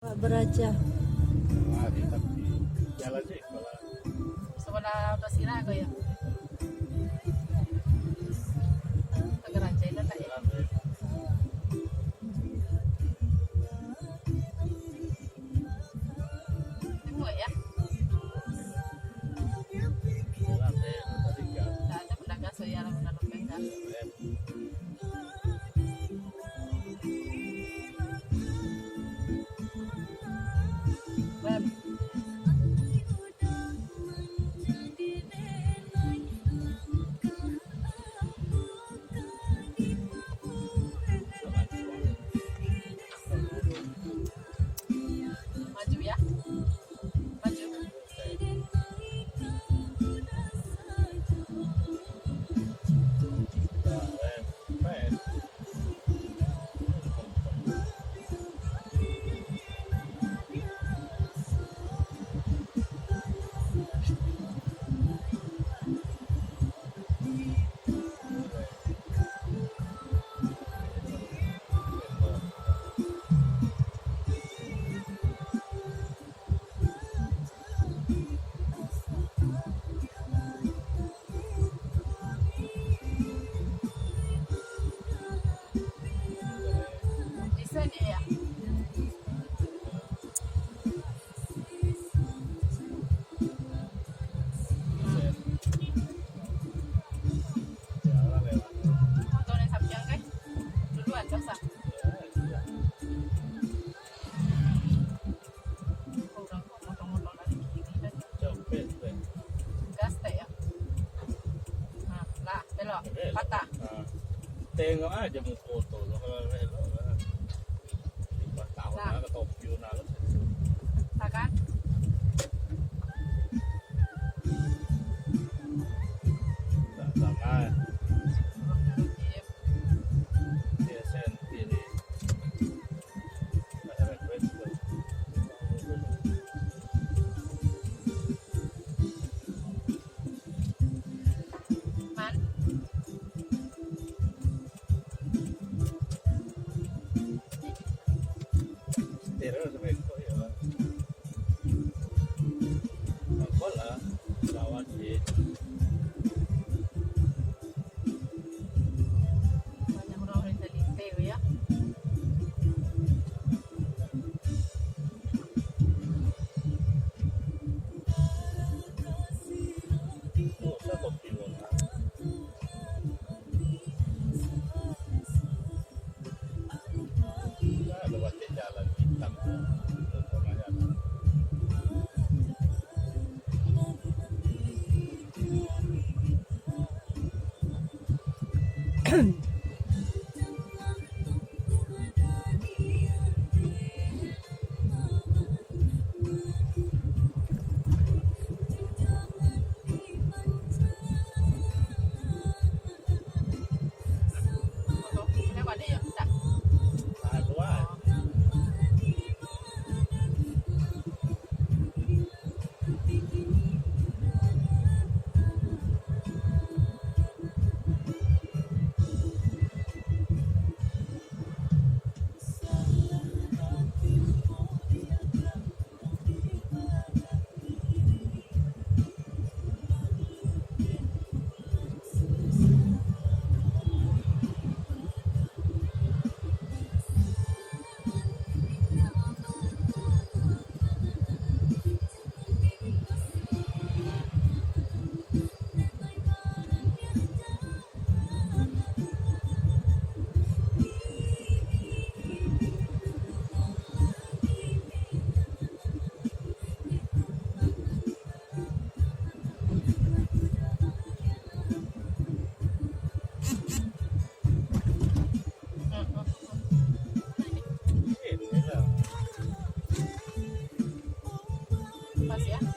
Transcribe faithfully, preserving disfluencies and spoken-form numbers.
Baraja. Sebelah Tasira ko ya. Tagaraja itu tak ya? Tengok ya. Tak ada pedagang saya lah, pedagang. Maju ya. Maju. Motor yang Samyang, guys. Duluan, dah sah. Orang kok motor-motor dari kiri tadi. Gas tak ya? Nah, lah, belok. Belok. Patah. Nah. Tengok aja muka tu, kalau belok lah. Lima tahun lah, ketopio nah. Lah kan? Tak sama. Dia sendiri. Stereo sampai kok ya. Apalah, lawan dia. Banyak orang yang salite ya. Oh, siapa pilih? Ada batik jalan hitam tu. Pas ya.